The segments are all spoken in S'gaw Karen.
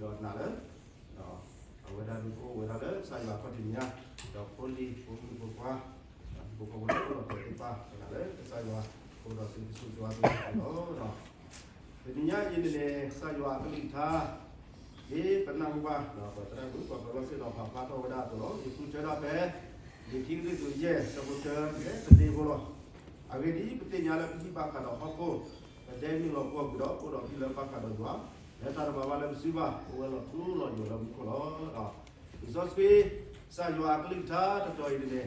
ဒီးနာ်လၢ ဒီးအဝဲဒၣ်ဒုးကအိၣ်ဝဲဒၣ်လၢကစၢ်ယွၤအခီၣ်ထံးမဲာ်ညါ, ဒီးဖိလံၤဖိမုၣ်ဖိခွါ, ဒီးဖိဖိလၢအိၣ်ဒီးပှၤသ့ၣ်တဖၣ် ကနၣ်လၢကစၢ်ယွၤအိၣ်ဒီးသုတစိၤစိၤအါအါလီၤ. တနံၤညါအံၤန့ၣ်န့ၣ် ကစၢ်ယွၤအကလုၢ်ကထါ ဒ်ပနၢ်ဟူဘၣ် ဒီးပသရၣ်မုၣ်ပှၤပၢၤလီၢ်ဆ့ၣ်နီၤပာ်ဖျါထီၣ်ဝဲဒၣ်အသိးလီၤ. ယဃုထၢဒၣ်ဖဲ လံာ်ခံကရံၣ်သူးယဲၢ် ဆၢဖိတၢ လၢပဒ့ဖိလီၤ. အဂ့ၢ်ဒ်အံၤ, ပသ့ၣ်ညါလၢပဟံၣ်ဘၣ်ဃးဒီးဟီၣ်ခိၣ်, ပဒဲနုာ်လီၤပှီၢ်ပူၤဒီး အိၣ်ဒီးဟံၣ်လၢဘၣ်ဃးဒီးယွၤ, လၢတၢ်တမၤဘၣ်လၢပစုဘၣ်, အိၣ်ဝဲလီၤထူလီၤယိာ်လၢမူခိၣ်လီၤ. လံာ်စီဆှံ, ကစၢ်ယွၤအကလုၢ်ကထါတတီၤအံၤန့ၣ်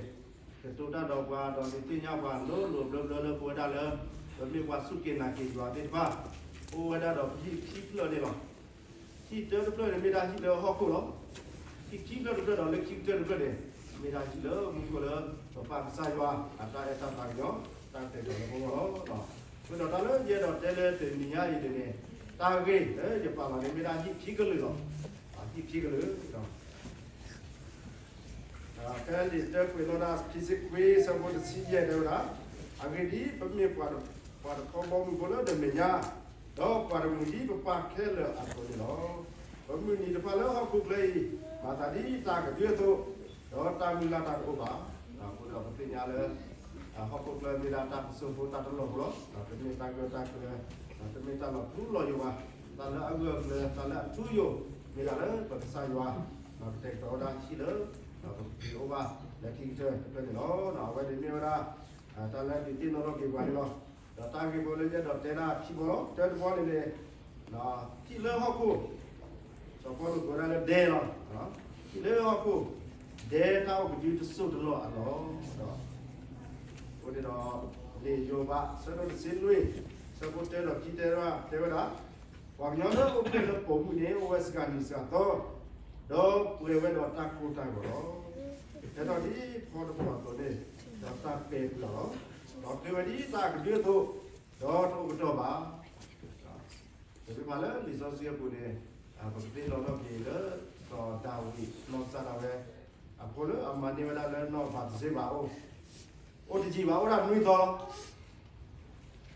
ကတိၤတၢ်ဒီးပှၤ ဒီးဒုးသ့ၣ်ညါပှၤလိၤလိၤဘျၢဘျၢလၢပဝဲဒၣ်လၢ ပမ့ၢ်ပှၤစူၢ်က့ၤနာ်က့ၤယွၤသ့ၣ်တဖၣ်, အိၣ်ဝဲဒၣ်ဒီးပဟံၣ်ခံဖျၢၣ်န့ၣ်လီၤ. ဟံၣ်တၢတဖျၢၣ်န့ၣ် မ့ၢ်ဒၣ်ဟံၣ်လၢဟီၣ်ခိၣ်လီၤ. ဟံၣ်ခံဖျၢၣ်တဖျၢၣ်ဒီးလၢခံကတၢၢ်တဖျၢၣ်န့ၣ် မ့ၢ်ဒၣ်ဟံၣ်လၢမူခိၣ်လၢ ပပၢ်ကစၢ်ယွၤ အတၢ်အဲၣ်တၢ်သးကညီၤ တၢ်ကတဲာ်ကတီၤလၢပဂီၢ်လီၤ. အဃိဒီးတၢ်လၢယအဲၣ်ဒိးတဲလၢတနံၤညါအံၤန့ၣ်န့ၣ် တၢ်ဂ့ၢ်လၢယပာ်လီၤန့ၣ် မ့ၢ်ဒၣ်ဟံၣ်ခံကလုာ်လီၤ. ဟံၣ်ခံကလုာ် ဖဲလံာ်တၢကွဲးနီၣ်တၢ်ခံဆံခွံ ဆၢဖိတဆံယဲၢ်တဲဝဲဒၣ်, အဂ့ၢ်ဒ်အံၤ, ပမ့ၢ်ပှၤတခီဘီမုၢ်ဖိလၢနမဲာ်ညါ, ဒီးပှၤတမုာ်ဒ်ပပၢ်ခဲလၢာ်အသိးန့ၣ်လီၤ. ပမုၢ်နံၤတဖၣ်လၢဟီၣ်ခိၣ်ချၢအံၤ မၤသးဒ်တၢ်ကဒုအသိး, ဒီးတၢ်မုၢ်လၢ်တၢ်တအိၣ်ဘၣ်. အဃိဒီးပသ့ၣ်ညါလၢ ဟီၣ်ခိၣ်ချၢမ့ၢ်ဒၣ်တၢ်ပစိာ်ဖိတၢ်တလီၢ်ဖိလီၤ. တမ့ၢ်တၢ်ဂၢၢ်တၢ်ကျၢၤ, တမ့ၢ်တၢ်လီၤထူလီၤယိာ်ဘၣ်. တၢ်လၢအဂၢၢ်အကျၢၤ တၢ်လၢအထူအယိာ် မ့ၢ်ဒၣ်လၢပကစၢ်ယွၤ ကတဲာ်ကတီၤဝဲဒၣ်ဟံၣ်လၢ ပကက့ၤအိၣ်ဘၣ်လၢခံကတၢၢ်တဖျၢၣ်န့ၣ်လီၤ. အဝဲန့ၣ်မ့ၢ်ဝဲဒၣ် တၢ်လၢဒုးသ့ၣ်နီၣ်ထီၣ်က့ၤပှၤန့ၣ်လီၤ. ဒီးတၢ်ဂ့ၢ်ဖိလၢယအဲၣ်ဒိးတဲဒၣ်ခံဘီလီၤ. တၢတဘီန့ၣ်န့ၣ် ဟံၣ်လၢဟီၣ်ခိၣ်, စီၤပီလူးကိးဒၣ်လၢဒဲလီၤ. ဟံၣ်လၢဟီၣ်ခိၣ်, ဒဲတၢ်အိၣ်ကဒုတစိၢ်တလီၢ်အလီၢ်ဒီး အဃိန့ၣ်ဒီး လံာ်ယိၤဘး ဆၢဒိၣ်တဆံနွံ ဆၢဖိတၢဒီးခံတဲဝဲဒၣ်, ပှၤကညီလၢအိၣ်ဖျဲၣ်လၢပိာ်မုၣ်န့ၣ် အိၣ်ဝဲစှၤနံၤစှၤသီ, ဒီးပှဲၤဝဲဒီးတၢ်ကိၢ်တၢ်ဂီၤလီၤ. ကဲထီၣ်ဒ်ဖီတဘီအသိးန့ၣ်, ဒီးတၢ်ပဲာ်ပှၤလီၤ. ဒီးကဲဝဲဒ်တၢ်ကဒုအသိး, ဒီးတအိၣ်ကတီၢ်ဘၣ်. ပမ့ၢ်ဖးလၢလံာ်စီဆှံအပူၤန့ၣ်, ပကသ့ၣ်နီၣ်ထီၣ်က့ၤလၢ စီၤဒၤဝံးနီၢ်ကစၢ်ဒၣ်ဝဲ, အဖိလၢအမၤန့ၢ်ဝဲဒၣ်လၢနီၢ်ဘၤသရှ့ဘၤအအိၣ်, အိၣ်တယံာ်ဘၣ် အိၣ်ဒၣ်နွံသီ, အိၣ်ဒၣ်နွံသီ, စီ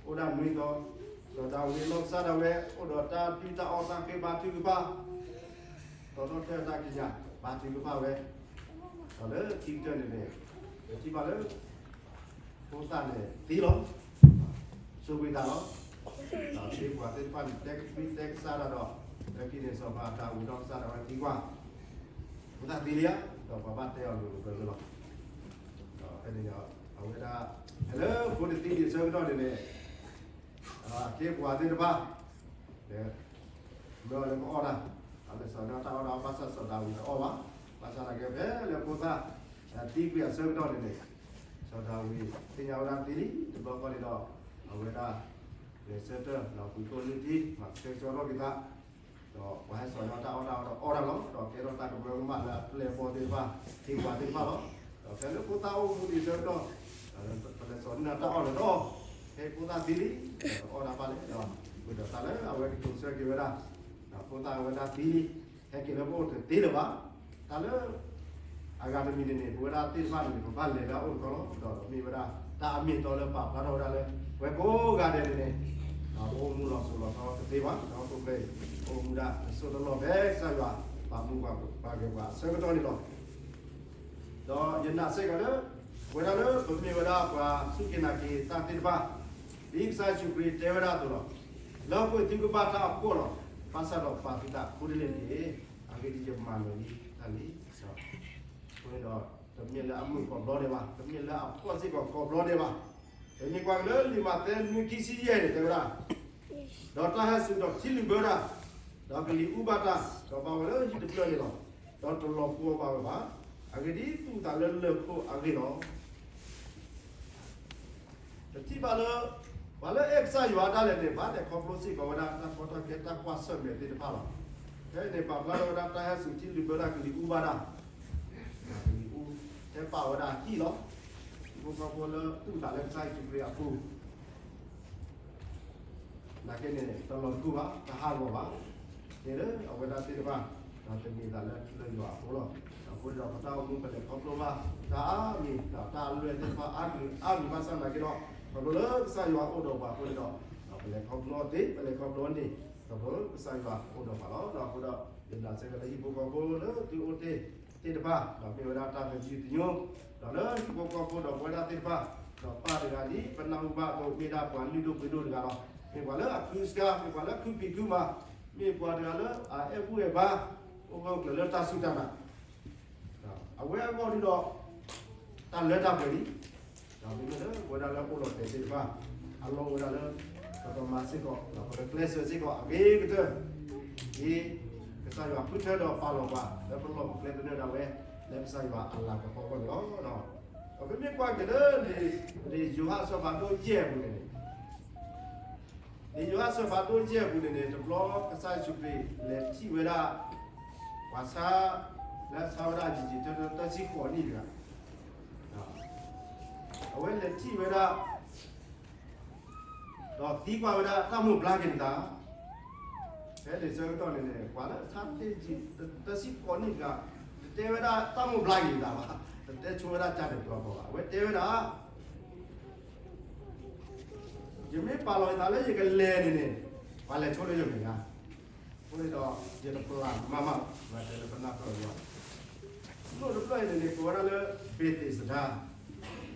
ၤဒၤဝံးနီၢ်ကစၢ်ဒၣ်ဝဲ အိၣ်ဒီးတၢ်ဒုၣ်တၢ်အီၣ်တၢ်ဃ့ဘါထုကဖၣ်, တီထီၣ်ထၢၣ်တၢ်ကံးညာ် ဘါထုကဖၣ်ဝဲ, ဒီးလၢခံကတၢၢ်န့ၣ်န့ၣ်, ပထံၣ်ဘၣ်လၢ ဖိသၣ်န့ၣ်သံလီၤ. ဆိၣ်ဂ့ၤသးလီၤ. ဒီးသ့ၣ်ပှၤသ့ၣ်တဖၣ်န့ၣ် တဲကဖံတဲကစၢ်ဒၣ်ဒီး, လၢခံန့ၣ်စီၤပၤဒၤဝံးနီၢ်ကစၢ်ဒၣ်ဝဲသံကွၢ်, ဖိသၣ်သံလံဧါ, ဒီးပှၤဘၣ်တဲအီၤလိၤလိၤလၢလီၤ. ဒီးဖဲန့ၣ်ဒီး အဝဲဒၣ် ဖဲလၢဖိန့ၣ်သံဒံးအဆၢကတီၢ်န့ၣ်န့ၣ် အခ့အပှၤသ့ၣ်တဖၣ် မၢအီၤလၢကအီၣ်တၢ်, အလဲၤစိာ်န့ၢ်တၢ်အီၣ်ဒီး ဘၣ်ဆၣ်စီၤဒၤဝံးတအီၣ်ဘၣ်. ဘၣ်ဆၣ်သနာ်က့ ဖဲလၢဖိသၣ်သံကွံာ်အဆၢကတီၢ်န့ၣ်န့ၣ်, စီၤဒၤဝံးသ့ၣ်ညါဝဲဒၣ်သံလံ, တဘျီဃီန့ၣ်ဒီး အဝဲဒၣ် လဲၤဆၢထၢၣ် ဒီးပှ့ၤကိၣ်လုၢ်ထံ မၤကဆှဲကဆှီထီၣ်က့ၤသး, ဒီးပှၤဟဲစိာ်န့ၢ်တၢ်အီၣ်တၢ်အီဒီးအီၣ်တၢ်လီၤ. ဒီးကဲထီၣ်တၢ်ကမၢကမၣ်လၢအပျဲၢ်အဘီၣ်သ့ၣ်တဖၣ်, ခ့ပှၤသ့ၣ်တဖၣ်လီၤ. ဒီးဖဲလၢဖိသၣ်အိၣ်မူဒံးအဆၢကတီၢ်, ပလဲၤစိာ်န့ၢ်တၢ်အီၣ်လၢတအီၣ်, ဖဲဖိသၣ်သံလံ, ဒီးအီၣ်တၢ်ဘၣ်လဲၣ်ဒီး, ဝံၤဒီးတၢ်လၢအဝဲကတိၤဆၢက့ၤဝဲဒၣ်, ဒီးဖိသၣ်ဝဲဒၣ်သံလံ, ဟဲက့ၤလၢပအိၣ်တသ့လၢၤဘၣ်. တၢ်လၢ အဂၤတမံၤန့ၣ်န့ၣ် ပဝဲဒၣ်သ့ၣ်တဖၣ်န့ၣ်န့ၣ် ပဘၣ်လဲၤလၢအအိၣ်တခီလီၤ. ဒီးမ့ၢ်ဝဲဒၣ် တၢ်အမ့ၢ်အတီလၢပာ်ဖျါထီၣ်ဝဲဒၣ်လၢ ပဝဲကိးဂၤဒဲးန့ၣ်န့ၣ်, ပအိၣ်မူလီၤစိၤလီၤထီတသ့ဘၣ်. ဒီးဟီၣ်ခိၣ်ချၢအံၤ ပအိၣ်မူဒၣ်တစိၢ်တလီၢ်ဖဲကစၢ်ယွၤ ပာ်မူပှၤဂ့ၤပှၤအဆၢကတီၢ်န့ၣ်လီၤ. ဒီးယနာ်စ့ၢ်ကီးလၢ ပဝဲဒၣ်လၢပမ့ၢ်ဝဲဒၣ်ပှၤစူၢ်က့ၤနာ်က့ၤတၢ်သ့ၣ်တဖၣ်, ဒ်ကစၢ်ယ့ၣ်ၡူးခရံာ်တဲဝဲဒၣ်အသိးလီၤ. လၢပှဲၤသုကဘၣ်တၢ်အဖှီၣ်လီၤ. ဘၣ်ဆၣ်ဒီးပာ်သုသးခူတလ့ၢ်န့ၣ်, အဂ့ၢ်ဒ်အံၤ, ယမၤနၢၤလံတၢ်လံ. အဃိန့ၣ်ဒီး တမ့ၢ်လၢအမုာ်ကိးဘျီဒဲးဘၣ်, တမ့ၢ်လၢအဖှီၣ်စ့ၢ်ကီးကိးဘျီဒဲးဘၣ်. ပမ့ၢ်ကွၢ်က့ၤလၢလံာ်မးသဲနွံခံဆံယဲၢ်န့ၣ် တဲဝဲဒၣ်, ဒီးတၢ်ဟဲစူၤဒီးထံလုာ်ဘၢတၢ်, ဒီးကလံၤအူဘၣ်တၢ်, ဒီးဘၣ်ဝဲလၢဟံၣ်တဖျၢၣ်န့ၣ်လီၤ. ဒီးတလီၤပှီၢ်ဘၣ်ဝဲဘၣ်. အဂ့ၢ်ဒ်အံၤ, သူၣ်အသးလၢလၢၢ်ခိၣ်အဂ့ၢ်လီၤ. ပထံၣ်ဘၣ်လၢ ပှၤလၢအအဲၣ်ကစၢ်ယွၤဒၣ်လဲာ်န့ၣ် ဘၣ်လဲၤခီဖျိစ့ၢ်ကီးဝဲဒၣ် တၢ်ကီတၢ်ခဲတၢ်ကွၢ်ဆၢၣ်မဲာ်သ့ၣ်တဖၣ်လီၤ. ဖဲန့ၣ်ပာ်ဖျါထီၣ်ဝဲဒၣ် တၢ်ဟဲစူၤထံလုာ်ဘၢတၢ် ကလံၤအူဘၣ်တၢ်, ကလံၤအူ, ဟဲပာ်ဝဲဒၣ်အဟံၣ်လီၤ. ဟံၣ်ဖိဃီဖိလၢသူၣ်အသးလၢကစၢ်ယ့ၣ်ၡူးခရံာ်အပူၤ နာ်က့န့ၣ် တလီၤတကူၣ်ဘၣ်, တဟးဂီၤဘၣ်. န့ၣ်လၢအဝဲဒၣ်သ့ၣ်တဖၣ် ဒီးတမ့ၢ်သးလၢလၢယွၤအဃိလီၤ. အဃိန့ၣ်ဒီးပတၢ်အိၣ်မူပလဲၤခီဖျိဘၣ် တၢ်အါမံၤ ဒီးတၢ်အလွဲၢ်သ့ၣ်တဖၣ်အါမံၤအါမံၤဘၣ်ဆၣ်နာ်က့ဒီး ခီဖျိလၢကစၢ်ယွၤအိၣ်ဒီးပှၤအဃိန့ၣ်ဒီး ပလဲၤခီဖျိသ့ ပလဲၤခီဖျိန့ၢ် ခီဖျိလၢကစၢ်ယွၤအိၣ်ဒီးပှၤလီၤ. ဒီးအဃိဒီး ယနာ်စ့ၢ်ကီးလၢဟံၣ်ဖိဃီဖိလၢသုအိၣ်တ့ၢ်သ့ၣ်တဖၣ် ဒီးမ့ၢ်ဝဲဒၣ်တၢ်သယုၢ်သညိ ဒီးလၢဟံၣ်ဖိဃီဖိဒီးပဝဲဒၣ်သ့ၣ်တဖၣ် ဒီးပၢ်တဂၤဒ်ပနၢ်ဟူဘၣ်အသိး မ့ၢ်ဒၣ်ပှၤလုၢ်ဒိၣ်ပှ့ၤဒိၣ်တဂၤလီၤ. မ့ၢ်ပှၤလၢအခုစခါ မ့ၢ်ပှၤလၢအခုပံၤခုမၤ မ့ၢ်ပှၤတဂၤလၢအအဲၣ်ဘူၣ်အဲၣ်ဘါ အိၣ်ဂၢၢ်ကျၢၤလၢတၢ်စူၢ်တၢ်နာ် အဝဲအဂီၢ်ဒ်ဒီး တၢ်လၢတၢ်ပှဲၤလံ, ဒီးမ့မ့ၢ်လၢပဝဲဒၣ်လၢအိၣ်လီၤတဲာ်သ့ၣ်တဖၣ် အလီၢ်အိၣ်ဝဲဒၣ်လၢ ပကမၤစ့ၢ်ကီး ဒီးပကကျဲးစၢးစ့ၢ်ကီးအဂ့ၤကတၢၢ် ဒ်ကစၢ်ယွၤဃုထၢဒီးပာ်လီၤပှၤ လၢပလီၢ်ပကျဲသနၢၣ်ဒၣ်ဝဲ လၢကစၢ်ယွၤအလၤကပီၤအဂီၢ်န့ၣ်လီၤ. ဒီးပမ့ၢ်ကွၢ်က့ၤလၢ လံာ်ယိၤဟၣ်အဆၢဖးဒိၣ်ယဲၢ်အပူၤန့ၣ်န့ၣ် လံာ်ယိၤဟၣ်အဆၢဖးဒိၣ်ယဲၢ်အပူၤန့ၣ်န့ၣ် တဘျီကစၢ်ယ့ၣ်ၡူးခရံာ်လဲၤထံၣ်ဝဲဒၣ် ပှၤဆါ လၢဆါဝဲဒၣ်ယံာ်ယံာ်တသၢဆံဃိးနံၣ်တဂၤ, အဝဲလဲၤထံၣ်ဝဲဒၣ် ဒီးသံကွၢ်ဝဲဒၣ်တၢ်မိၣ်ဘျါက့ၤနသး ဖဲန့ၣ်ဆၢကတီၢ်န့ၣ်န့ၣ် ပှၤလၢဆါတ့ၢ်ယံာ်သၢဆံဃိးနံၣ်တဂၤ တတဲဝဲဒၣ်တၢ်မိၣ်ဘျါက့ၤနသးဘၣ်, တတဲဆိဝဲဒၣ်ကၢ်န့ၣ်တဘျီဃီဘၣ်. အဝဲတဲဝဲဒၣ် ယမ့ၢ်ပာ်လီၤယသးလၢယကလဲၤန့ၣ်န့ၣ် ပှၤလဲၤဆိလၢယမဲာ်ညါ, အဃိန့ၣ်ဒီး ယတပျၢ်မးမး ပှၤတဲလၢပနၢ်ပၢၢ်ယွၤ နိၣ်တဖျၢၣ်အံၤန့ၣ်န့ၣ် ကိးဝဲဒၣ်လၢ ဘ့းသ့းစဒါ,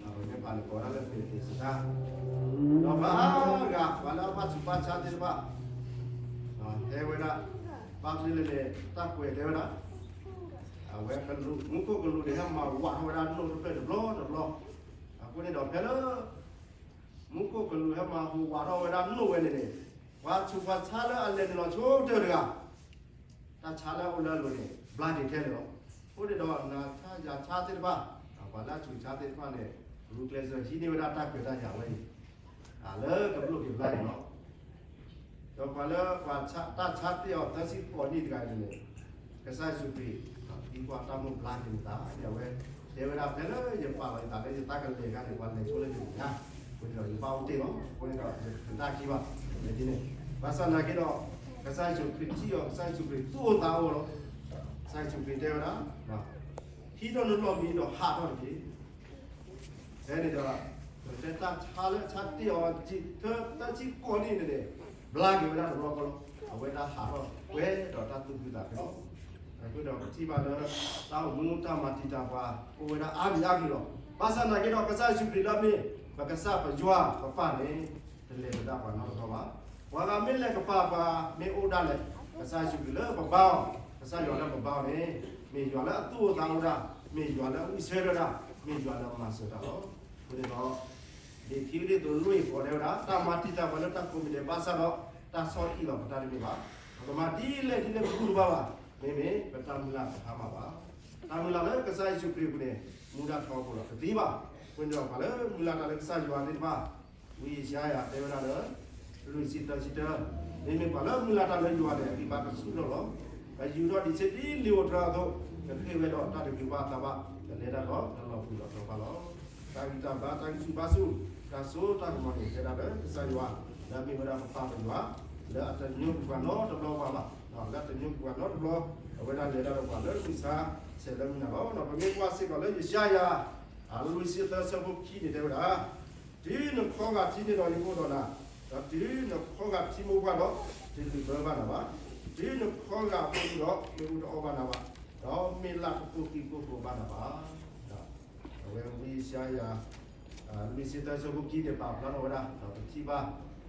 ပမ့ၢ်ပာ်န့ၣ် ကိးဝဲဒၣ်လၢ ဘ့းသ့းစဒါ, ဒီးပှၤအါဂၤ ပှၤလၢအဘၣ်ဆူးဘၣ်ဆါသ့ၣ်တဖၣ် ဟဲဝဲဒၣ် ဘၣ်မနုၤလဲၣ်န့ၣ် တၢ်ကွဲးတဲဝဲဒၣ် အဝဲ မူခိၣ်ကလူးန့ၣ် ဟဲမၤဝးထီၣ်ဝဲဒၣ်နိၣ်တဖျၢၣ်တဘျီတဘျီ, အဃိန့ၣ်ဒီးဖဲလၢ မူခိၣ်ကလူးဟဲမၤဟူးဝးထီၣ်ဝဲဒၣ်နိၣ်ဝဲန့ၣ်န့ၣ်, ပှၤဆူးပှၤဆါလၢအလဲၤနုာ်လီၤဆိကတၢၢ်တဂၤ, တၢ်ဆါလၢအအိၣ်လၢအလိၤန့ၣ် ဘျါက့ၤခဲလၢာ်လီၤ. အဃိန့ၣ်ဒီးနၤဆါယၤဆါသ့ၣ်တဖၣ်, ပှၤလၢအဆူးဆါသ့ၣ်တဖၣ်န့ၣ် ဂုာ်ကျဲးစၢးဟံးန့ၢ်ဝဲဒၣ်တၢ်ခွဲးတၢ်ယာ်ဝဲအံၤ, လၢကဘျိၣ်က့ၤဘျါန့ၣ်လီၤ. ဒီးပှၤလၢပှၤဆါတၢ်ဆါတ့ၢ်အီၤသၢဆံဃိးနံၣ်တဂၤအံၤန့ၣ်, ကစၢ်ယ့ၣ်ၡူးခရံာ် သံကွၢ်တၢ်မိၣ်ဘျါက့ၤနသးန့ၣ် အဝဲတဲဝဲဒၣ်ဖဲလၢယပာ်လီၤယသးလၢယသးကလဲၤအခါန့ၣ် ပှၤလဲၤဆိလၢယမဲာ်ညါ, အဃိန့ၣ်ဒီးယဘၣ်အိၣ်တ့ၢ်လီၤ. အဃိန့ၣ်ဒီးယတနၢ်ခံဘၣ်, လဲၤဒ်န့ၣ်, ဘၣ်ဆၣ်နာ်က့ဒီး ကစၢ်ယ့ၣ်ၡူးခရံာ်ထံၣ်အီၤ ကစၢ်ယ့ၣ်ၡူးခရံာ်သူၣ်အိၣ်သးအိၣ်လီၤ. ကစၢ်ယ့ၣ်ၡူးခရံာ်တဲဝဲဒၣ် ဟံးထီၣ်နလီၢ်မံဒီးဟးထီၣ်တက့ၢ်. ဖဲန့ၣ်ဒီး ပတဲတၢ်ဆါလၢဆါတ့ၢ်အီၤ သၢဆံဃိးနံၣ်န့ၣ်န့ၣ် ဘျါက့ၤဝဲဒၣ်တဘျီဃီလီၤ. အဝဲဒၣ်ဟးထီၣ်ကွဲဒီးတၢ်သူၣ်ဖှံသးညီလီၤ. အဃိဒီးပထံၣ်ဘၣ်လၢ တၢ်အိၣ်မူတၢ်မၤတံာ်တာ်ပှၤ အိၣ်ဝဲဒၣ်အါမံၤအါကလုာ်လီၤ. ဘၣ်ဆၣ်နာ်က့ဒီး ကစၢ်ယ့ၣ်ၡူးခရံာ်လၢအမ့ၢ် ပကစၢ်ပယွၤပပၢ်န့ၣ် တလဲၤကဒါပှၤနီတဘျီဘၣ်. ပှၤဂၤမ့ၢ်လဲၤကပာ်ပှၤ မ့ၢ်အိၣ်ဒၣ်လဲာ် ကစၢ်ယ့ၣ်ၡူးခရံာ်လၢပဘါအီၤ, ကစၢ်ယွၤလၢပဘါအီၤန့ၣ် မ့ၢ်ယွၤလၢအသူၣ်အိၣ်သးအိၣ်ဒၣ်, မ့ၢ်ယွၤလၢအဝံၣ်ဆၢထၢၣ်ဒၣ်, မ့ၢ်ယွၤလၢအမၤစၢၤတၢ်လီၤ. အဃိန့ၣ်ဒီး လံာ်ခံကရံၣ်သူးလွံၢ်ဃိးတဲဝဲဒၣ် တၢ်မၤတံာ်တာ်ပှၤလၢတၢ်ကိးမံၤဒဲးဘၣ်ဆၣ်ဒီး တၢ်ဆီၣ်အံၣ်လီၤပတၢ်တမ့ၢ်ဘၣ်. ပကမၤဒ်လဲၣ်ဒ်လဲၣ်ပဘူၣ်တဘၣ်ဘၣ်, မ့မ့ၢ်ပတၢ်မုၢ်လၢ်တဟါမၢ်ဘၣ်. တၢ်မုၢ်လၢ်လၢကစၢ်ယ့ၣ်ၡူးခရံာ်အပူၤန့ၣ် မူဒါထီဘိလီၤ တသံဘၣ်. အဃိန့ၣ်ဒီးပှၤလၢမုၢ်လၢ်တၢ်လၢကစၢ်ယွၤသ့ၣ်တဖၣ် ဝံယၡါယၤတဲဝဲဒၣ်လၢ လွံၢ်ဆံသၢဆံတၢ, မ့မ့ၢ်ပှၤလၢမုၢ်လၢ်တၢ်လၢယွၤန့ၣ် အဂံၢ်ဘါကဆူၣ်ထီၣ်လီၤ. ကယူးထီၣ်ဒံးဆ့ဒ်လံာ်ဧိၤတြၢၤအသိး, ကဃ့ၢ်ဝဲဒီးတၢ်တဂ့ၤဘၣ်အသးဘၣ်, ကလဲၤတၢ်ဒီးတၢ်လီၤပှံၤလီၤတီၤဖးလီၤ. တၢ်ဂံၢ်တၢ်ဘါ တၢ်ဂံၢ်ဆူၣ်ဘါဆူၣ် တၢ်စိတၢ်ကမီၤန့ၣ် တဲဒၣ်လၢကစၢ်ယွၤ လၢအမ့ၢ်ဝဲဒၣ်ပပၢ်ပယွၤ လၢအတညိကွံာ်ပှၤနီတဘျီဘၣ်, လၢအတညိကွံာ်ပှၤနီတဘျီ, အဝဲဒၣ်လဲၤတၢ်ဒီးပှၤလၢမုၢ်ဆါဆဲးလၢမုၢ်နၤလီၤ. ဒီးပမ့ၢ်ကွၢ်စ့ၢ်ကီးလၢယၡါယၤ လွံၢ်ဆံသၢဆၢဖိခံန့ၣ်တဲဝဲဒၣ် တုၤနခီဂာ်ထံန့ၣ်ဒီးယအိၣ်ဒီးနၤ, ဒီးတုၤနခီဂာ်ထံမိၢ်ပှၢ်ဒီး တလုၢ်ဘၢဘၣ်နၤဘၣ်, တုၤနခီဂာ်အဖိအံၤဒီး မ့ၣ်အူတအီၣ်ဘၣ်နၤဘၣ်, ဒီးမ့ၢ်လၢ်တကိၢ်ကံၢ်ကိၢ်ကိၢ်ဘၣ်နၤဘၣ်. အဝဲဝံယၡါယၤ လွံၢ်ဆံသၢဆၢဖိခံန့ၣ် ပာ်ဖျါထီၣ်ဝဲဒၣ် ဒီးပ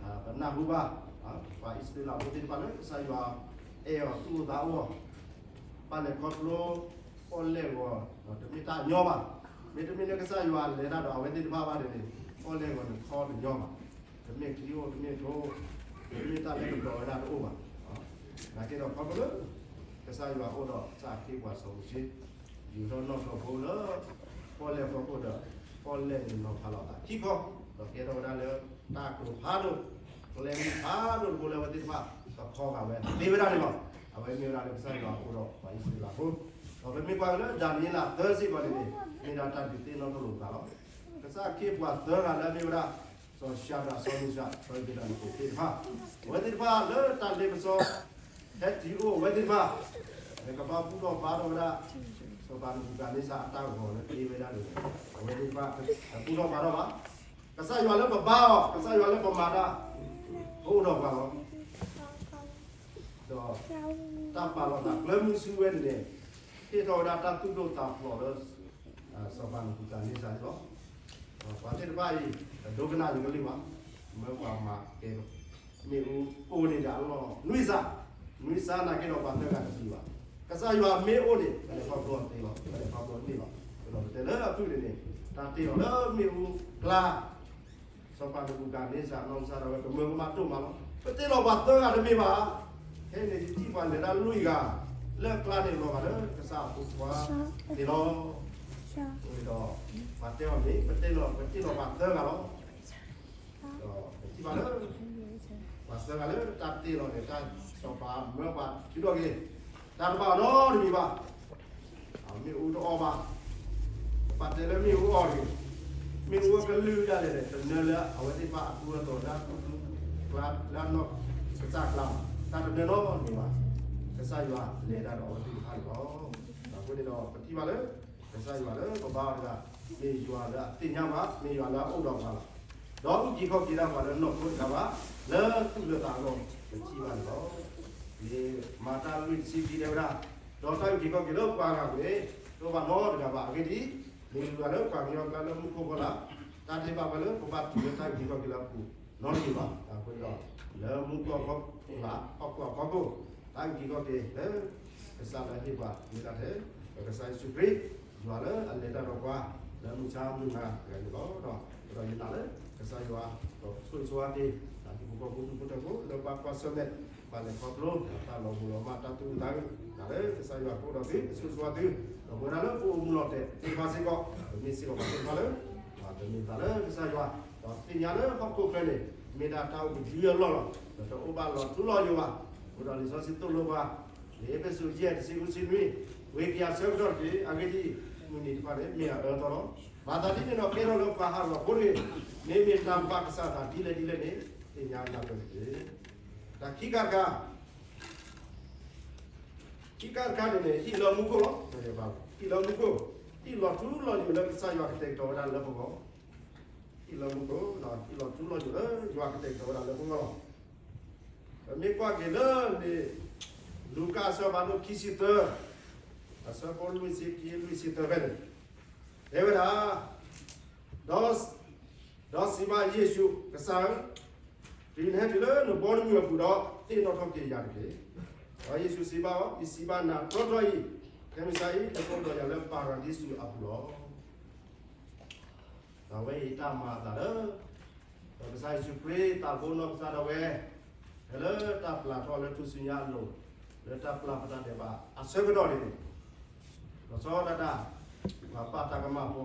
ထံၣ်ဘၣ် ပနၢ်ဟူဘၣ် ပှၤအံၣ်စရ့လးဖိသ့ၣ်တဖၣ်လၢကစၢ်ယွၤ အဲၣ်အီၤသူၣ်အိၣ်သးအိၣ်အီၤ, ပာ်လဲၤခီဖျိ ပီၣ်လဲၣ်ဂီၤ တမ့ၢ်တၢ်ညီဘၣ်. မ့တမ့ၢ်လၢကစၢ်ယွၤလဲၤတၢ်ဒီးအဝဲသ့ၣ်တဖၣ်ဘၣ်န့ၣ်န့ၣ် ပီၣ်လဲၣ်ဂီၤန့ၣ်ခီတညီဘၣ်. တမ့ၢ်ချံအိၣ်တမ့ၢ်ထိ, တမ့ၢ်တၢ်လၢကဒိးဝဲဒၣ်တအိၣ်ဘၣ်. နာ်က့ဒီးခီဖျိလၢ ကစၢ်ယွၤအိၣ်ဒီးကစၢ်ခ့ပှၤစီၤမိၤၡ့ ယူၤထီၣ်နီၣ်ထီၣ်ဖိလၢ ပီၣ်လဲၣ်အဖီခိၣ်ဒီး ပီၣ်လဲၣ်န့ၣ်နီၤဖးလီၤအသးခံခီ, ဒီးကဲထီၣ်ဝဲဒၣ်လၢ တၢ်ကျိၤဖးဒိၣ်, ကျဲမုၢ်ဖးဒိၣ်တဘိလၢအဝဲသ့ၣ်တဖၣ် ကခီဂာ်ဝဲသ့ဝဲဒၣ်န့ၣ်လီၤ. အဝဲမ့ၢ်ဝဲဒၣ်လၢကစၢ်ယွၤအအိၣ်ဒီးပှၤအံၣ်စရ့လးဖိ, ဒီးပမ့ၢ်ကွၢ်က့ၤလၢဒၤနံးယ့လးသၢစ့ၢ်ကီးန့ၣ်န့ၣ် မ့ၢ်ဒၣ်တၢ်ဒုးသ့ၣ်နီၣ်ထီၣ်လိာ်သးလီၤ. ကစၢ်ခ့ပှၤသၢဂၤလၢအမ့ၢ်ဝဲဒၣ် စီၤၡၤဒြး စီၤမ့ၡး စီၤအဘ့းနကိၤသ့ၣ်တဖၣ်, အဝဲသ့ၣ်တဖၣ်လၢတၢ်လ့ပစီ ဟဲတုၤအိၣ်အဝဲသ့ၣ်တဖၣ်, ကဘၣ်ဘူၣ်ထီၣ်ဘါထီၣ်ဝဲဒၣ် စီၤပၤနဘူၤခၣ်န့စၢ်အတၢ်ဂီၤလၢတ့ဝဲဒၣ်န့ၣ်, အဝဲသ့ၣ်တဖၣ် တဘူၣ်ထီၣ်ဘါထီၣ်ဘၣ်. ကစၢ်ယွၤလၢပဘါအီၤ, ကစၢ်ယွၤလၢပမၤတၢ်, ကအိၣ်ဒီးပှၤလီၤ. ဒီးတၢ်ပာ်လီၤသးကျၢၤမုဆူဝဲန့ၣ်န့ၣ်, ဟ့ၣ်ထီၣ်ဝဲဒၣ်တၢ်သူၣ်ဒိၣ်သးဖျိးလၢ စီၤပၤနဘူၤခၣ်နံစၢ်န့ၣ်လီၤ. ပှၤသ့ၣ်တဖၣ်အံၤ ပဒိကနၣ်ယကလုၢ်ဘၣ်, မၢပှၤမၤကဲ မ့ၣ်အူအိၣ်န့ၣ်ဒီးအလီၢ်နွံစး, နွံစးနာ်က့ဒီးပှၤသၢဂၤတသံဘၣ်. ကစၢ်ယွၤမ့ၢ်အိၣ်န့ၣ် ပလဲၤခီဖျိအသ့လီၤ, ပလဲၤခီဖျိအန့ၣ်လီၤ. ဒီးပတဲလၢအဖုၣ်န့ၣ်န့ၣ် တၢ်တ့လီၤလၢမ့ၣ်အူကျါ စီၤပၤနဘူၤခၣ်နံစၢ်အနီၢ်ကစၢ်ဒၣ်ဝဲ ကမၢကမၣ်ဒိၣ်မးလီၤ. ပတ့လီၤပှၤသၢဂၤတမ့ၢ်ဘၣ်. ခဲအံၤန့ၣ် ယထံၣ်ပှၤလဲၤတၢ်လွံၢ်ဂၤ လၢအကျါန့ၣ်လီၤဂာ်လၢကစၢ်အဖိခွါသ့လီၤ. အဃိန့ၣ်ဒီး ပှၤတဲအီၤန့ၣ် ပတ့လီၤ ပတ့လီၤပှၤသၢဂၤလီၤ. ဒီးပထံၣ်ဘၣ်လၢ ပှၤသၢဂၤလၢတၢ်တ့လီၤန့ၣ် တၢ်စီၤပၤမၢပှၤထုးထီၣ်က့ၤ တၢ်တဘၣ်အီၤနီတမံၤဘၣ်. မ့ၣ်အူတအီၣ်ဘၣ်. ပတဲလၢမ့ၣ်အူအီၣ်တဂ့ၤ, မ့ၣ်အူကလုၢ်ဒၣ်လဲာ်န့ၣ် တနၢလၢအဝဲသ့ၣ်တဖၣ်အကူအသိးလၢအကူကျါ လၢအနီၢ်ကစၢ်ကျါဘၣ်, တၢ်တနၢနီတမံၤဘၣ်. ကစၢ်ယွၤလဲၤတၢ်ဒီးအဝဲသ့ၣ်တဖၣ်န့ၣ်လီၤ. အဃိန့ၣ်ဒီးပထံၣ်ဘၣ်လၢ ကစၢ်ယွၤလၢပဘါအီၤတဂၤ မ့ၢ်ယွၤလၢအသ့ၣ်ညါဘၣ်, မ့ၢ်ယွၤလၢအအိၣ်ဒီးပှၤလီၤ. ဒီးအုၣ်က့ၤခီၣ်က့ၤဒၣ်ပှၤလၢနီၢ်ခိတဂၤဘၣ်, လၢသူၣ်လၢသးအဂီၢ် ပထံၣ်ဘၣ်န့ၣ်လီၤ. မၤတၢ်လွံၢ်တဆံခံတဲဝဲဒၣ်, ဒီးတၢ်အုၣ်က့ၤခီၣ်က့ၤလၢပှၤဂၤပူၤန့ၣ် တအိၣ်ဘၣ်နီတဂၤဘၣ်. အဂ့ၢ်ဒ်အံၤ, မ့ၢ်ဂ့ၤဂၤလၢပှၤကညီအကျါလၢမူခိၣ်ဖီလာ်, တၢ်တ့ဘၣ်ဝဲလၢပဘၣ်တုၤလၢတၢ်အုၣ်က့ၤခီၣ်က့ၤလၢအပူၤနီတမံၤဘၣ်. အဃိဒီး လၢမူခိၣ်ဖီလာ် ဟီၣ်ခိၣ်အဖီခိၣ် တၢ်အုၣ်က့ၤခီၣ်က့ၤလၢ ကစၢ်လၢဟ့ၣ်ပှၤမ့ၢ်ဒၣ်ထဲ ပကစၢ်ယ့ၣ်ၡူးခရံာ် ယွၤလၢအလဲၤတၢ်ဒီးပှၤ လၢမုၢ်ဆါမုၢ်နၤတဂၤန့ၣ်လီၤ. ဒီးယနာ်လၢ ကစၢ်ယွၤ ဒီးဆိၣ်ဂ့ၤဆိၣ်ဝါက့ၤ တၢ်ဟံၣ်ဖိဃီဖိဒူၣ်ဖိထၢဖိ လၢပှၤကွၢ်ဆၢၣ်မဲာ် ပှၤလဲၤခီဖျိ တၢ်လီၤမုၢ်လီၤမၢ်တၢ်သူၣ်အုးသးအုး တၢ်လၢကစၢ်ယွၤကအိၣ်ဒီးသု ဆိၣ်ဂ့ၤဆိၣ်ဝါသု ဒီးပဝဲဒၣ်လၢပအိၣ်မူလီၤတဲာ်သ့ၣ်တဖၣ်စ့ၢ်ကီး ပမ့ၢ်စ့ၢ်ကီးပှၤသ့ၣ်တဖၣ်လၢ ပမ့ၢ်သးလၢကစၢ်ယွၤ ဒီးသ့ၣ်ညါလၢဟီၣ်ခိၣ်ချၢန့ၣ် မ့ၢ်ဒၣ်တၢ်အိၣ်ကဒုအလီၢ်လီၤ. ဒီးတအိၣ်ဘၣ်လီၤထူလီၤယိာ်ဘၣ်. အဃိဒီးလံာ်စီဆှံသိၣ်လိပှၤ လၢအ့းဖ့းစူးယဲၢ်တဆံဃုဆံနွံ ဝံၤက့ၤအဆၢကတီၢ်တက့ၢ်. အဂ့ၢ်ဒ်အံၤ, မုၢ်နံၤတဖၣ်န့ၣ် မ့ၢ်အအၢအသီလီၤ. ဘၣ်သးဒ်န့ၣ်ဒီး ကဲထီၣ်လၢပှၤဟးဂီၤဖိတဂ့ၤ, မ့မ့ၢ်တၢ်ဘၣ်ကစၢ်သးဒ်လဲၣ်ဒ်လဲၣ်န့ၣ် သ့ၣ်ညါနၢ်ပၢၢ်တက့ၢ်. တၢ်ခံခါတခါ ခံခါတခါန့ၣ်န့ၣ် ဟံၣ်လၢမူခိၣ်လီၤ. ဟံၣ်လၢမူခိၣ်, ဟံၣ်လီၤထူလီၤယိာ်လၢကစၢ်ယွၤကတဲာ်ကတီၤဝဲဒၣ်လၢပဂီၢ်, ဟံၣ်လၢမူခိၣ်, ဟံၣ်လီၤထူလီၤယိာ်လၢယွၤကတဲာ်ကတီၤဝဲဒၣ်လၢပဂီၢ်လီၤ. ပမ့ၢ်ကွၢ်က့ၤလၢလံာ်လူၤကၣ်အဆၢဖးဒိၣ်ခံဆံသၢ, အဆၢဖိလွံၢ်ဆံခံ လွံၢ်ဆံသၢဖဲန့ၣ်, တဲဝဲဒၣ်, ဒီး ဒီးစံးဘၣ်ယ့ၣ်ၡူး, ကစၢ်ဧၢ, တုၤနဟဲတုၤလၢနဘီတမုၢ်အပူၤဒီး သ့ၣ်နီၣ်ထီၣ်က့ၤယၤတက့ၢ်. ဒီးယ့ၣ်ၡူးစံးဘၣ်အီၤ, ယစံးဘၣ်နၤတြီတြီအံၤ, ခဲမုၢ်ဆါအံၤ နကအိၣ်ဒီးယၤလၢပၤရဒံစူးအပူၤလီၤ. ဒီးအဝဲအံၤတၢ်မၤအသးလၢ ဒီးကစၢ်ယ့ၣ်ၡူးခရံာ် သးဘိနီၢ်ကစၢ်ဒၣ်ဝဲ, ဖဲလၢတၢ်ပျၢ်ထီၣ်လၢထူၣ်စုညါအလိၤ, လၢတၢ်ပျၢ်ပတၢ်ဒဲးဘးအဆၢကတီၢ်န့ၣ်န့ၣ်, လီၤဆီဒၣ်တၢ်, ပှၤပာ်တၢ်ကမၣ်ဖိ,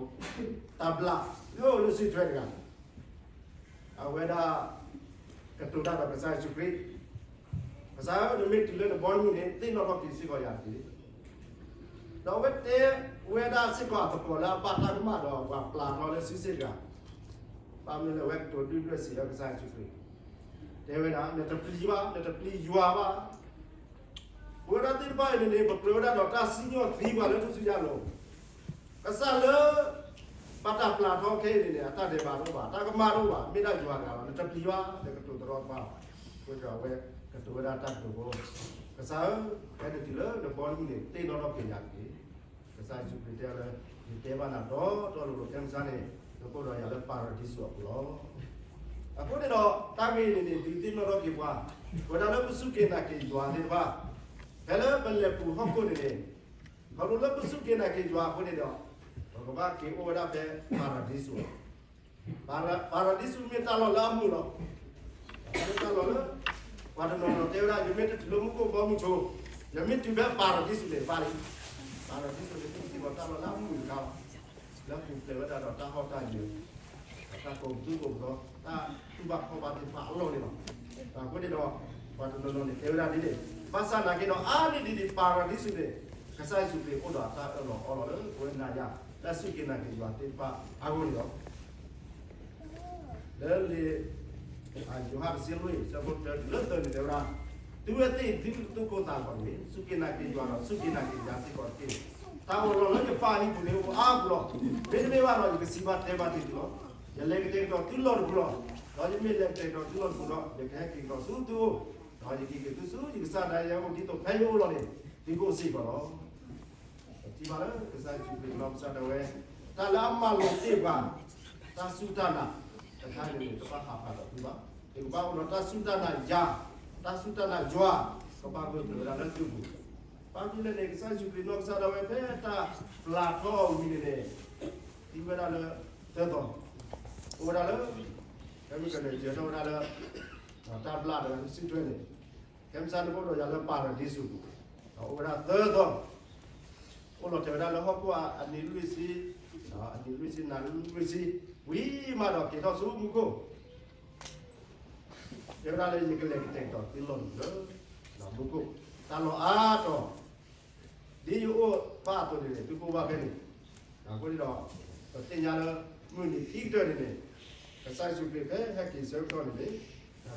တၢ်ဘျးလၢအိၣ်လၢစုထွဲတဂၤ, အဝဲဒၣ် ကတိၤတၢ်ဒီးကစၢ်ယ့ၣ်ၡူးခရံာ်, ကစၢ်ဧၢ, နမ့ၢ်တုၤလၢနဘီတမုၢ်န့ၣ် သ့ၣ်နီၣ်ထီၣ်က့ၤစ့ၢ်ကီးယၤတက့ၢ်. ဒီးအဝဲတဲဝဲဒၣ်စ့ၢ်ကီးအသကိးလၢအပာ်တၢ်ကမၣ်ဒီးပှၤပျၢ်ထီၣ်လၢစုစ့ၣ်တဂၤ, ဘၣ်မနုၤလဲၣ် အဝဲကတိၤဒုၣ်ဒွဲၣ်စံးလၢကစၢ်ယ့ၣ်ၡူးခရံာ်, တဲဝဲဒၣ် နတပျံၤဘၣ်, နတပျံၤယွၤဘၣ်. ပဝဲဒၣ်သ့ၣ်တဖၣ်အံၤန့ၣ်န့ၣ် ပကြၢးဝဲဒၣ်ဒီးတၢ်စံၣ်ညီၣ်သံပှၤလၢထူၣ်စုညါအလိၤ, ကစၢ်လၢ ဘၣ်တၢ်ပျၢ်ထီၣ်ခဲအံၤန့ၣ်န့ၣ် အတၢ်ဒဲးဘးတအိၣ်ဘၣ်, တၢ်ကမၣ်တအိၣ်ဘၣ်, မ့ၢ်ဒၣ်ယွၤတဂၤလီၤ, နတပျံၤဘၣ်, နကတိၤတရီတပါဘၣ်. အဃိဒီးအဝဲကတိၤဝဲဒၣ်တၢ်ကတိၤဖိ, ကစၢ်ဧၢ, ဖဲနတုၤလၢနဘီတမုၢ်န့ၣ် သ့ၣ်နီၣ်ထီၣ်က့ၤယၤတက့ၢ်. ကစၢ်ယ့ၣ်ၡူးခရံာ်တဲလၢ ယတဲဘၣ်နၤဒီး တီလိၤလိၤ ခဲမုၢ်ဆါန့ၣ် နကအိၣ်ဒီးယၤလၢပၤရဒံစူးအပူၤလီၤ. အဃိန့ၣ်ဒီး တၢ်ဂ့ၢ်န့ၣ်န့ၣ် ဒုးသ့ၣ်နီၣ်ထီၣ်က့ၤပှၤ, ပဝဲဒၣ်လၢပစူၢ်က့ၤနာ်က့ၤယွၤသ့ၣ်တဖၣ်, ဖဲလၢပလဲၤပူၤဟီၣ်ခိၣ်န့ၣ်န့ၣ်, ခီဖျိလၢပစူၢ်က့ၤနာ်က့ၤယွၤအဃိန့ၣ်ဒီး, ပကဘၣ်က့ၤအိၣ်ဝဲဒၣ်ဖဲပၤရဒံစူးလီၤ. ပၤရဒံစူးမ့ၢ်တၢ်လီၢ်လၢအမုာ်လီၤ. မ့ၢ်တၢ်လီၢ်လၢ ပှၤတနီၤနီၤတဲဝဲဒၣ် ယမ့ၢ်တတုၤလၢမူခိၣ်ဘီမုၢ်ဆိ, ယမ့ၢ်တုၤဖဲပၤရဒံစူးန့ၣ် ဘၣ်လံ. ပၤရဒံစူးန့ၣ် မ့ၢ်စ့ၢ်ကီးတၢ်လီၢ်လၢအမုာ်တခါလီၤ. လၢပူၤဖျဲးဝဲဒၣ်ဒီးတၢ်ဟီၣ်တၢ်ယၢၤ, ဒီးတၢ်ကိးပသူကိးပသီ, တၢ်တူၢ်ဘၣ်ခီၣ်ဘၣ်သ့ၣ်တဖၣ်အလီၢ်န့ၣ်လီၤ. အဃိန့ၣ်ဒီး ပှၤတနီၤနီၤန့ၣ်တဲဝဲဒၣ်ဒ်န့ၣ်, ဘၣ်ဆၣ်နာ်က့ဒီး အါန့ၢ်ဒံးဒံးပၤရဒံစူးန့ၣ်, ကစၢ်ယ့ၣ်ၡူးခရံာ်အိၣ်ဒီးအတၢ်အၢၣ်လီၤအီလီၤလၢပဝဲနၤယၤ လၢစူၢ်က့ၤနာ်က့ၤယွၤသ့ၣ်တဖၣ်အဂီၢ်န့ၣ်လီၤ. လၢလံာ် ယိၤဟၣ်တဆံလွံၢ် ဆၢဖိတၢတုၤလၢသၢန့ၣ်တဲဝဲဒၣ်, သုဝဲသ့ၣ်သုသူၣ်ကိၢ်သးဂီၤန့ၣ် စူၢ်က့ၤနာ်က့ၤယွၤဒီးစူၢ်က့ၤနာ်က့ၤယၤစ့ၢ်ကီးတက့ၢ်. တၢ်အိၣ်လီၤလၢယပၢ်အဟံၣ်ပူၤန့ၣ်အိၣ်အါပူၤလီၤ. မ့တမ့ၢ်ဘၣ်ဒီး ယကစံးဘၣ်တဲဘၣ်တ့ၢ်သုလီၤ. ယလဲၤကတဲာ်ကတီၤသုလီၢ်တပူၤလီၤ. ဒီးယမ့ၢ်လဲၤကတဲာ်ကတီၤသုလီၢ်တပူၤဒီး ယကဟဲက့ၤကဒီးဆူသုအိၣ်, ဒီး ယက့ၤက့ၤသုဆူယကစၢ်ဒၣ်ယဲအိၣ်ဒ်သိးဖဲယအိၣ်လီၤန့ၣ် သုကအိၣ်စ့ၢ်ကီးလီၤ. ပထံၣ်ဘၣ်လၢကစၢ်ယ့ၣ်ၡူးခရံာ်နီၢ်ကစၢ်ဒၣ်ဝဲ တၢ်လၢအမၤလိာ်တ့ၢ်ပှၤ တၢ်စူၢ်တၢ်နာ် တခါန့ၣ်န့ၣ် တဘၣ်ဟးဖးဒီးသုဘၣ်. ယကဘၣ်အိၣ်ဒီးတၢ်စူၢ်တၢ်နာ်ယၤ, တၢ်စူၢ်တၢ်နာ်ယွၤ ကဘၣ်ဂၢၢ်ကျၢၤဝဲဒၣ်လၢသုပူၤ. ဘၣ်မနုၤလဲၣ်န့ၣ် ကစၢ်ယ့ၣ်ၡူးခရံာ်နီၢ်ကစၢ်ဒၣ်ဝဲဖဲတၢ်ပျၢ်ထီၣ်အီၤဝံၤန့ၣ်န့ၣ် သံဝဲဒၣ်လၢသၢသီ, အိၣ်ဝဲဒၣ်လၢ ဖဲမုၢ်ကနၢၤယၢၤထီၣ်ဝဲဒၣ်လၢ တၢ်ဘျၣ်ဒီးတၢ်စုထွဲန့ၣ် ခဲမုၢ်ဆါန့ၣ်အိၣ်ဒီးယၤလၢပၤရဒံစူးပူၤ, အိၣ်ဝဲဒၣ်သၢသီ, အိၣ်လီၤတဲာ်ဝဲဒၣ်လၢဟီၣ်ခိၣ်အနံၤလွံၢ်ဆံ, အနံၤလွံၢ်ဆံ နၤလွံၢ်ဆံ, ဝံၤမးဒီးက့ၤထီၣ်ဆူမူခိၣ် တဲဝဲဒၣ်လၢယကလဲၤကတဲာ်ကတီၤသုလီၢ်လံၤလၢ မူခိၣ်, တၢ်လီၢ်အါတီၤ ဒ်ယအိၣ်ဘၣ်အသိးန့ၣ်န့ၣ် သုကအိၣ်ဘၣ်ဖဲန့ၣ်, အဃိန့ၣ်ဒီး ပသ့ၣ်ညါလၢ မုၢ်နံၤခံကတၢၢ်န့ၣ်န့ၣ် ကစၢ်ယ့ၣ်ၡူးခရံာ်ဖဲဟဲက့ၤဆၢကတီၢ်န့ၣ်န့ၣ်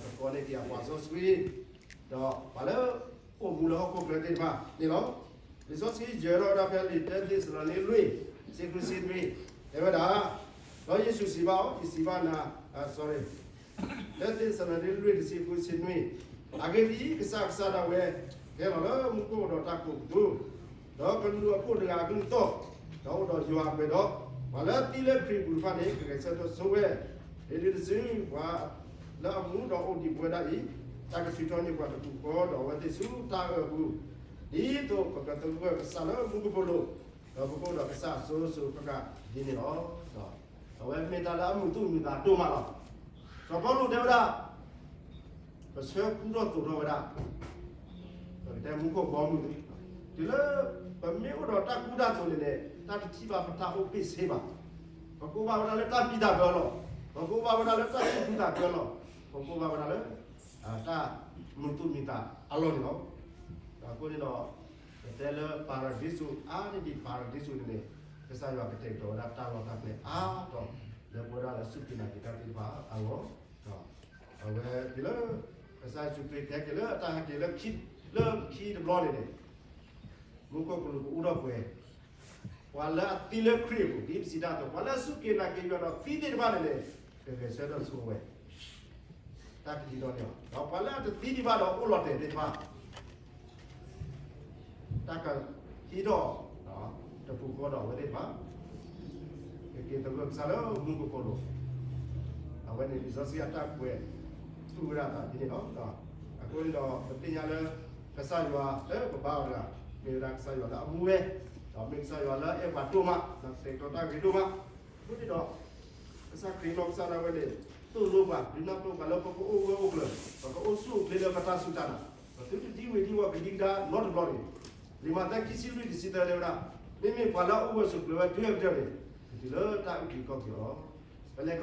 ကကိးန့ၢ်က့ၤအပှၤစီဆှံ, ဒီးပှၤလၢအိၣ်မူလၢဟီၣ်ခိၣ်ချၢသ့ၣ်တဖၣ်န့ၣ်လီၤ. လံာ်စီဆှံယဲၢ်ထီၣ်ဝဲဒၣ်ဖဲလံာ်တၢသ့းစၤလနံ လွံၢ်, ဆံဃုဆံနွံ, တဲဝဲဒၣ်, ဒီးယ့ၣ်ၡူးစံးဘၣ်အီၤ, ယစံးဘၣ်နၤ, sorry, တၢသ့းစၤလနံ လွံၢ် တဆံဃု ဆံနွံ, အဂ့ၢ်ဒ်အံၤ, ကစၢ် ကစၢ်ဒၣ်ဝဲ ဟဲလီၤလၢမူခိၣ်ဒီးတၢ်ကိးပသူ, ဒီးကလူးအခိၣ်တဂၤအကလုၢ်သီၣ်, ဒီးအိၣ်ဒီးယွၤအပှဲၤဒီး, ပှၤလၢအသံလၢခရံာ်အပူၤတဖၣ်န့ၣ် ကဂဲၤဆၢထၢၣ်ဆိဝဲ, ဒ်န့ၣ်တစု, ပှၤလၢအမူဒီးအိၣ်ဒံးပဝဲဒၣ်အံၤ, တၢ်ကထုးထီၣ်န့ၢ်ပှၤတပူၤဃီဒီးအဝဲသ့ၣ်ဆူတၢ်အၢၣ်အပူၤ, ဒ်သိးပကသဂၢၢ်ကစၢ်လၢမူကပိာ်လိၤ, ဒီးပကအိၣ်ဒီးကစၢ်အစိၤစိၤဃၣ်ဃၣ်ဒ်န့ၣ်လီၤ. အဝဲမ့ၢ်တၢ်လၢအမုာ်သူၣ်မုာ်သးဒိၣ်မးလီၤ. စီၤပီလူးတဲဝဲဒၣ်, ပဆၢကူၣ်ထီၣ်သိးထီၣ်ဝဲဒၣ်, ပကတဲမူခိၣ်ဘီမုၢ်, တုၤလၢ ပမ့ၢ်အိၣ်ဒီးတၢ်ကူတၢ်သိးန့ၣ်န့ၣ် တၢ်တထံၣ်ဘၣ်ပတၢ်အိၣ်ဘ့ၣ်ဆ့ဘၣ်. ပကအိၣ်ဘၣ်ဝဲဒၣ်လၢတၢ်ဖံးတၢ်မၤလီၤ. ပကအိၣ်ဘၣ်ဝဲဒၣ်လၢတၢ်သူၣ်ဖှံသးညီလီၤ. ပကအိၣ်ဘၣ်ဝဲဒၣ်လၢ တၢ်မုာ်သူၣ်မုာ်သးအလီၢ်န့ၣ်လီၤ. အဃိန့ၣ်ဒီး ပတဲလၢပၤရဒံစူး အါန့ၢ်ဒံးပၤရဒံစူးန့ၣ်န့ၣ် ကစၢ်ယွၤကတဲာ်ကတီၤဝဲဒၣ်တၢ်လီၢ်တၢ်ကျဲအါတီၤ လၢပဝဲဒၣ်လၢစူၢ်က့ၤနာ်က့ၤတၢ်သ့ၣ်တဖၣ်အဂီၢ်, အဝဲတုၤလၢ ကစၢ်ယ့ၣ်ၡူးခရံာ်ကဟဲက့ၤလၢတၢ်ဟဲက့ၤလၢခံ, လၢခံတဘျီန့ၣ်န့ၣ် မူခိၣ်ကလူးကအိၣ်ထီၣ်ပှဲၤ, ပှၤလၢအသံလၢခရံာ်အပူၤ ဒ်ပစံးတၢ်အသိး ပှၤလၢအစူၢ်က့ၤနာ်က့ၤယွၤဒီးသံသ့ၣ်တဖၣ်န့ၣ်န့ၣ် ကဂဲၤဆၢထၢၣ်ဆိဝဲ တၢ်ကဒံထီၣ်န့ၣ်လီၤ. ဒီးပှၤလၢအတသံဒံးဘၣ်ဒီးအိၣ်လီၤတဲာ်သ့ၣ်တဖၣ် တၢ်ကဟံးထီၣ် တပူၤဃီဒီးအဝဲသ့ၣ်တဖၣ် ကက့ၤသဂၢၢ်ကစၢ်လၢမူကပိာ်လိၤ, အဝဲန့ၣ်လံာ်စီဆှံအတၢ်ကွဲး သူဝဲဒၣ်သးဒ်န့ၣ်လီၤ. အဃိန့ၣ်ဒီး ပသ့ၣ်ညါလၢ ကစၢ်ယွၤလၢပဘါအီၤတဂၤ မ့ၢ်ဝဲဒၣ်ကစၢ်ယွၤလၢအမူဝဲ, ဒီးမ့ၢ်ကစၢ်ယွၤလၢအအဲၣ်ပှၤဒိၣ်မး, ဒီးကတဲာ်ကတီၤတၢ်ဂ့ၤဒိၣ်မး, အဃိန့ၣ်ဒီး ကစၢ်ခရံာ်နီၢ်ကစၢ်ဒၣ်ဝဲန့ၣ် သိၣ်လိပှၤ ဒုးနၢ်ပၢၢ်ပှၤလၢပကအိၣ်ဂၢၢ်အိၣ်ကျၢၤ, ပကအိၣ်ဆူၣ်အိၣ်ချ့လၢပတၢ်စူၢ်တၢ်နာ်, ပသုတဒံဝ့ၤဒံဝီၤကဒံကဒါနီတဘျီန့ၣ်, လံာ်မးသဲခံဆံလွံၢ်တဆံသၢတဲဝဲဒၣ်, မ့မ့ၢ်ပှၤလၢအအိၣ်ဂၢၢ်ဆိးကျၢၤဝဲတုၤအကတၢၢ်န့ၣ် ကတုၤလၢတၢ်အုၣ်က့ၤခီၣ်က့ၤအီၤလီၤ. ပလဲၤခီ